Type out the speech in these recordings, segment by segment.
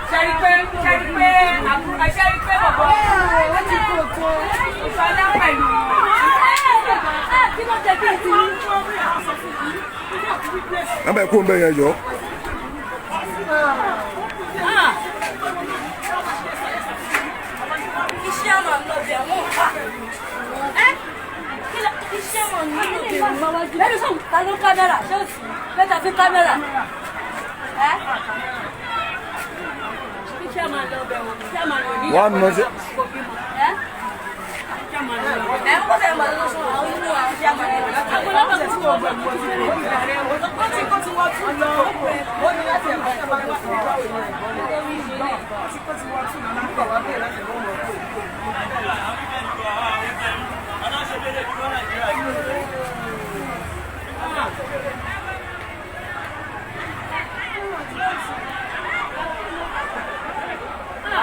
Ṣẹ́rí pé, ṣẹ́rí pé àbúrò, ṣẹ́rí pé bọ̀bọ̀ ó ti kó tó ìfọlá pẹ̀lú. Kí ló jẹ bí ti ní? Ẹ bẹ kó ń bẹ yẹn yọ. Iṣẹ́ àmà lọ bẹ̀ wọ́n pa. Iṣẹ́ àmà ní lọ bẹ̀ wọ́n. Lẹ́nu sọ̀rọ̀, ta ló kámẹ́rà? Ṣé o sì mẹ́ta fi kámẹ́rà? Iṣẹ́ àmà lọ bẹ̀ wọ́n. Iṣẹ́ àmà lọ ní. Wọ́n á nà ṣe. Ẹ ń kó fẹ́ mọ̀ lọ́sọ̀ àwọn inú àwọn iṣẹ́ àmà lọ.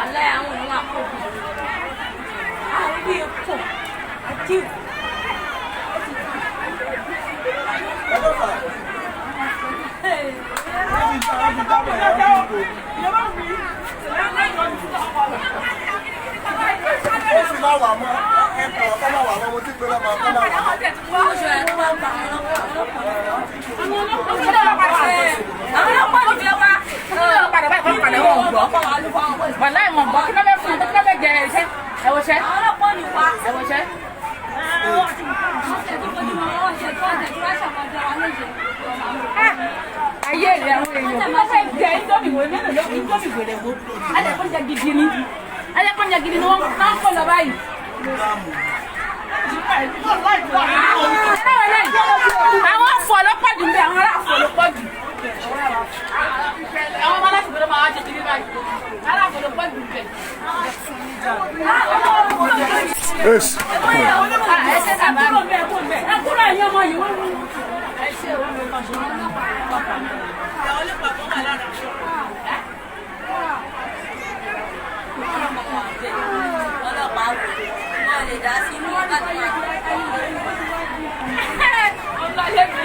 Alẹ́ àwọn èèyàn máa kó bí. Àwọn bí pọ̀ àti. Ó sì máa wà mọ́ ẹ̀kọ́ ọ̀kọ́ máa wà mọ́ mo ti pé lọ́mọ ọkọ́ máa wà mọ́. Àwọn ọlọ́pàá ló fi wá. Padà báyìí, wọ́n padà, wọ́n gbọ́. Wàláì wọ́n gbọ́. Kí ló fẹ́ fún un? Kí ló fẹ́ jẹ iṣẹ́? Ẹ wo iṣẹ́. Àwọn ọlọ́pàá ni wá. Ẹ wo iṣẹ́. Ayé rẹ̀, àwọn èèyàn. Wọ́n fẹ́ jẹ indomie wo mélòó ló indomie wèrè wo. Ajẹ́kọ̀ọ́jà gidi ni. Ajẹ́kọ̀ọ́jà gidi ni wọ́n máa ń kó lọ báyìí. Àwọn afọ ló pọ̀ jù ń bẹ, àwọn ará afọ ló pọ̀ jù. Àwọn ọmọ aláṣẹ gbọdọ̀ máa wá jẹ kiri báyìí. Ará afọ ló pọ̀ jù ń bẹ. Yes. Ẹ ṣe sábà mi. Ẹ kúrò, ẹ̀yin ọmọ yìí wọ́n mú. Ẹ ṣe òun ló kàn ṣe. Ọlọ́pàá wò wọ́n lè dá sí inú ọ̀gá tó Ọlọ́yẹ mi.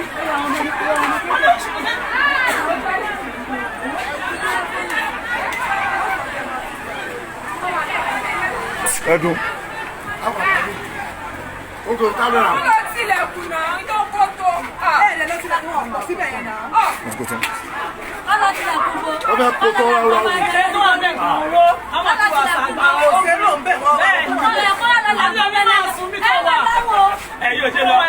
Ẹdun. Ó kò kámẹ́rà. Lọ tilẹ̀kùn náà, tó kó tó. Ó kò tán. Ọlọ́tìlẹ̀kùn bo. Ó fẹ́ kó tó ráúráú. Ọ̀rẹ́ kọ́ ọlọ́lá tó bẹ̀rẹ̀. Ẹ wà láwọn. Ẹ yóò ṣe lọ. Ẹ